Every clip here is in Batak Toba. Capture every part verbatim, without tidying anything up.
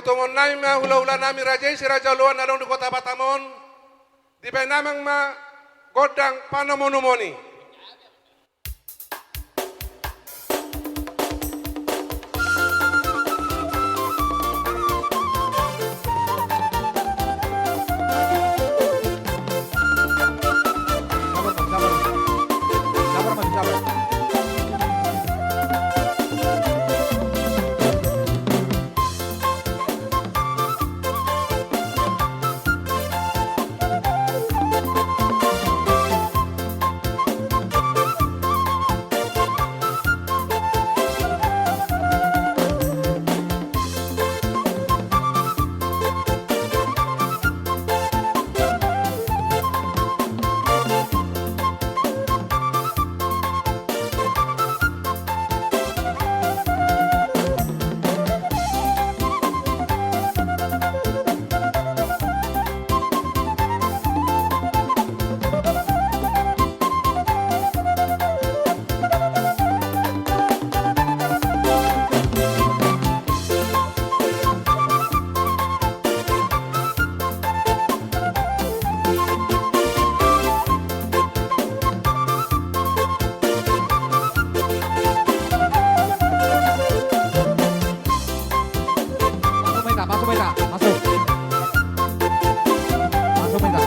Tongon nami ma hula-hula nami raja i Si Raja Oloan na adong di Kota Batam on. Dibaen amang ma gondang panomunomuni. Masuk, Meta, masuk, Meta, masuk. Masuk, Meta.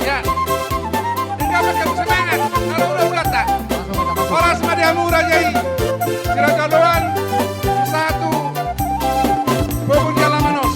Ya. Denggan ma hamu, semangat. Halo, halo, halo, ta. Horas ma di hamu raja i. Si Raja Oloan, satu. Bobo di alaman on.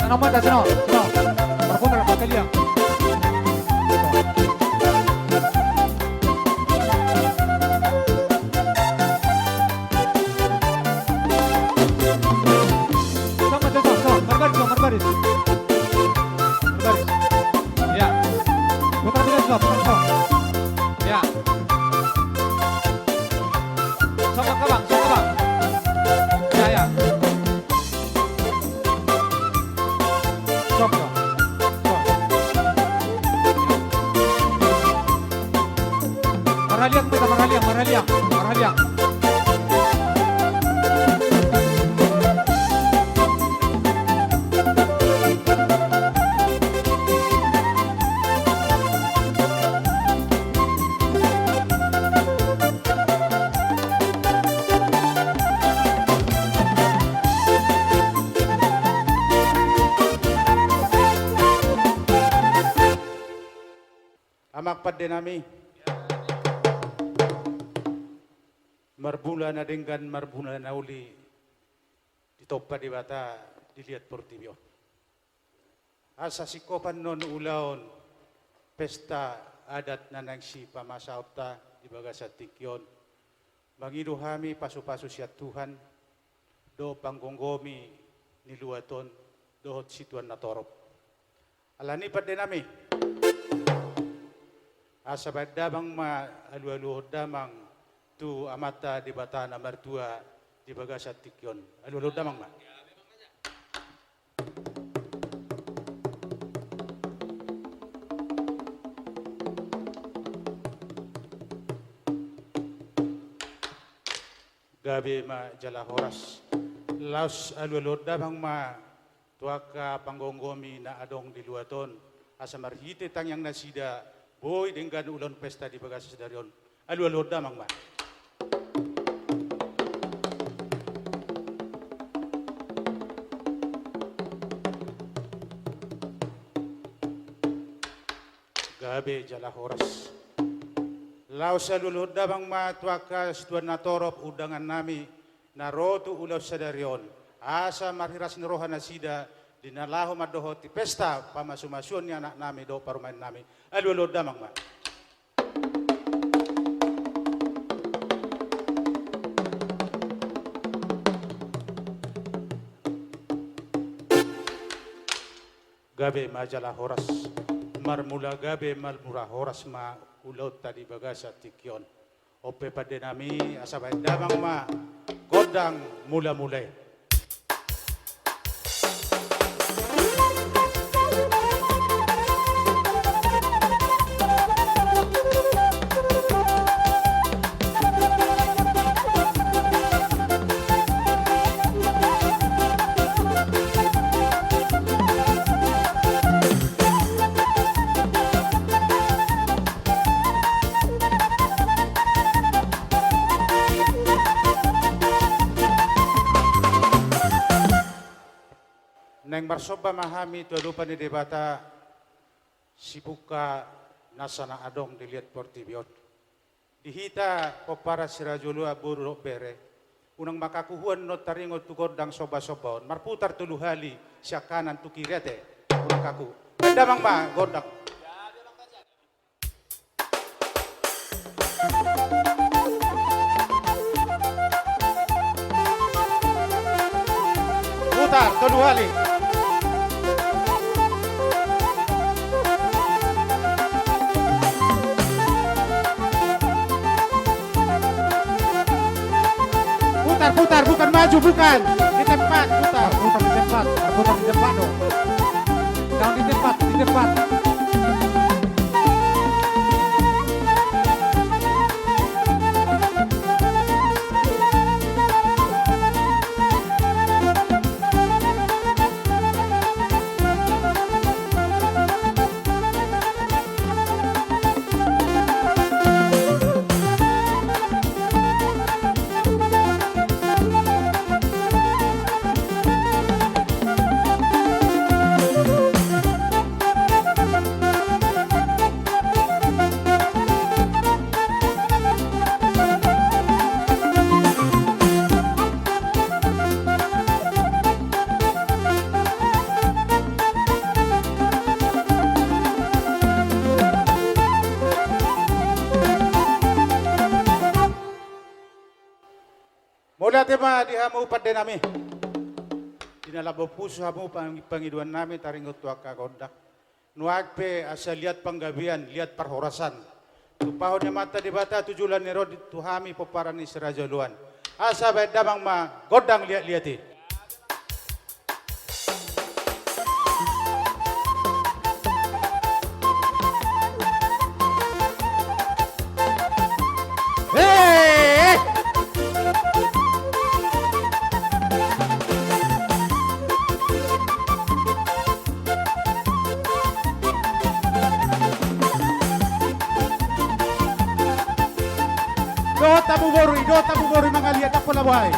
Ano, mata, sino, sino. Berputar, pakai liang. Sama, sama, sama. Marbaris, sama, marbaris. Marbaris. Ya. Putar, putar, putar, putar. Ya. Sama, Bang, sama, Bang. Ya, ya. Stop, stop. Stop. Marhaliang, Meta, marhaliang, marhaliang, marhaliang. Amang pande nami. Marmula na denggan, marmula na uli, ditompa Debata di liat portibi on. Asa singkop annon ulaon pesta adat na naeng sipamasaonta di bagasan tingki on, mangido hami pasupasu sian Tuhan dohot panggomgomi ni luat on dohot situan na torop. Alani pande nami, asa baen damang ma alualuhon damang tu Amanta Debata na martua di bagasan tingki on. Alualuhon damang ma. Gabe ma jala horas. Laos alualuhon damang ma tu angka panggomgomi na adong di luat on, asa marhite tangiang nasida boi denggan ulaon pesta di bagasan sadari on. Alualuhon damang ma. Gabe jala horas. Laos alualuhon damang ma tu angka situan na torop undangan nami na ro tu ulaon sadari on, asa marhiras ni roha nasida di na laho mandohoti pesta pamasumasuon ni anak nami dohot parumaen nami. Alualuhon damang ma. Gabe ma jala horas. Marmula gabe marmula horas ma ulaonta di bagasan tingki on. On pe pande nami, asa baen damang ma gondang mulamula i. Naeng marsomba ma hami tu adopan ni Debata, sipungka nasa na adong di liat portibi on. Di hita pomparan sirajoloan boru dohot bere, unang mangkakuhuan non taringot tu gondang sombasomba on, marputar tolu hali sian kanan tu kiri ate. Unang kaku. Baen damang ma gondang. Putar tolu hali. Putar, putar, bukan maju, bukan. Di tempat, putar. Putar di tempat, putar di tempat dong. Jangan di tempat, di tempat. Mauliate ma di hamu pande nami. Di na lambok pusu hamu pang-, pangidoan nami taringot tu angka gondang. Nuaeng pe asa liat panggabean, liat parhorasan. Tumpahon ni Amanta Debata tu joloan ni ari on tu hami pomparan ni siraja oloan. Asa baen damang ma gondang liat-liat i. Hei! Dohot hamu boru i, dohot hamu boru i mangaliat, ndang pola boha i.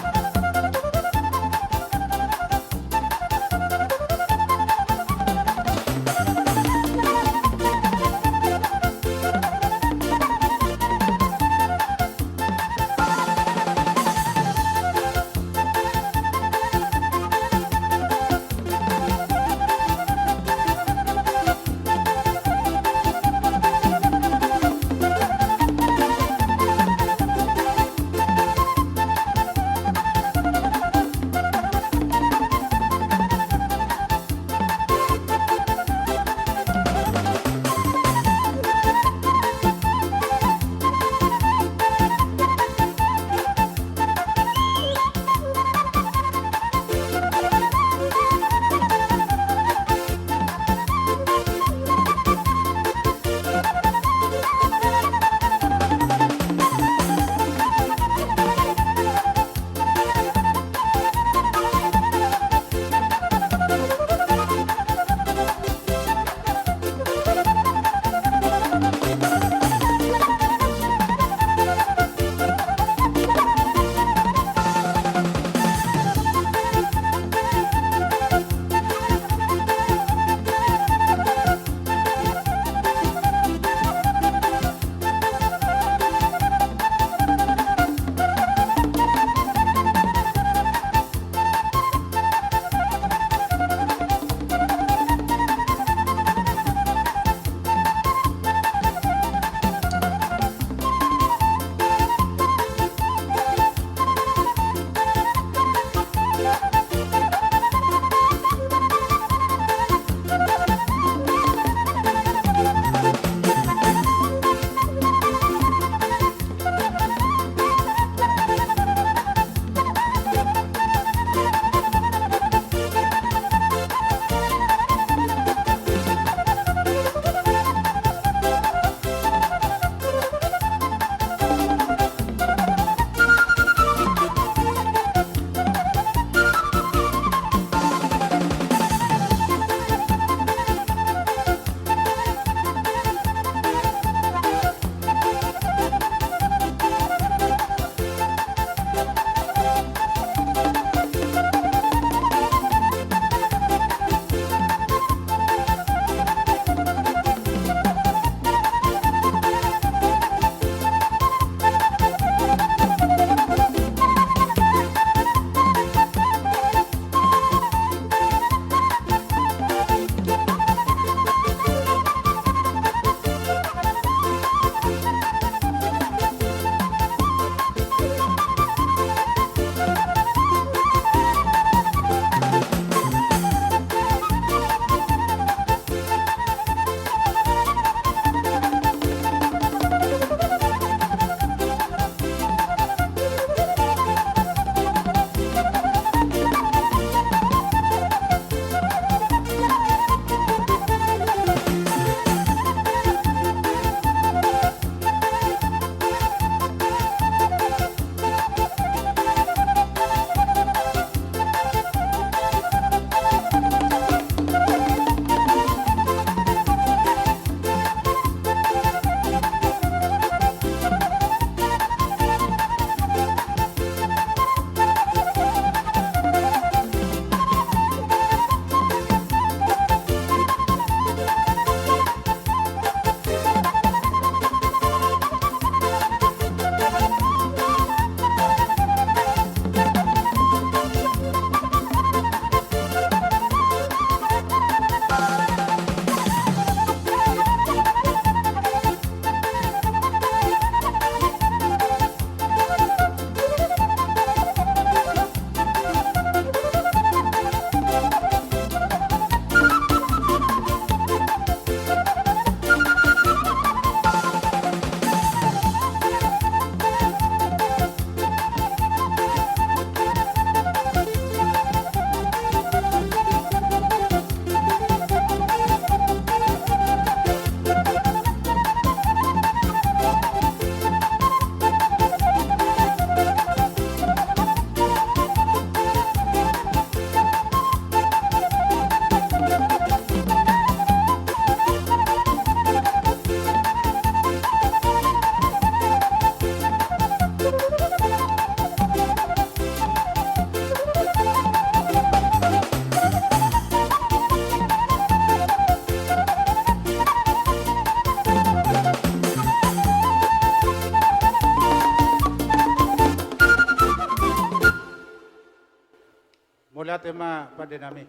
Mauliate ma pande nami.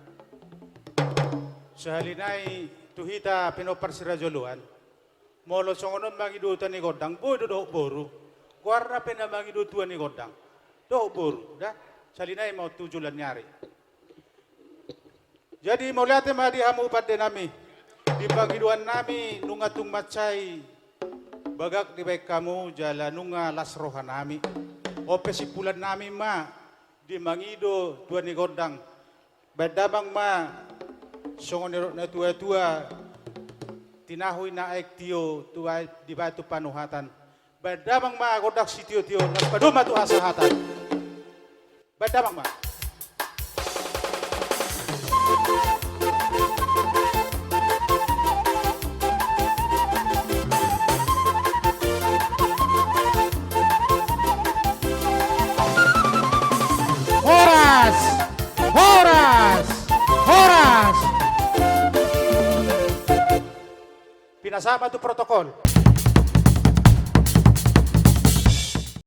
Sahali nai tu hita pinompar sirajoloan. Molo songon on mangido tua ni gondang, boi do dohot boru. Goarna pe na mangido tua ni gondang, dohot boru da. Sahali nai ma on tu joloan ni ari. Jadi mauliate ma di hamu pande nami. Di pangidoan nami nunga tung mansai bagak dibaen hamu jala nunga las roha nami. On pe simpulan nami ma di mangido tua ni gondang. Baen damang ma songon nidok na tua-tua, tinahu i na aek tio, tu aek dibaen tu panuhatan. Baen damang ma gondang sitio-tio, na padomu tu hasahatan. Baen damang ma. Horas! Horas! Horas! Pinasahat ma tu protokol.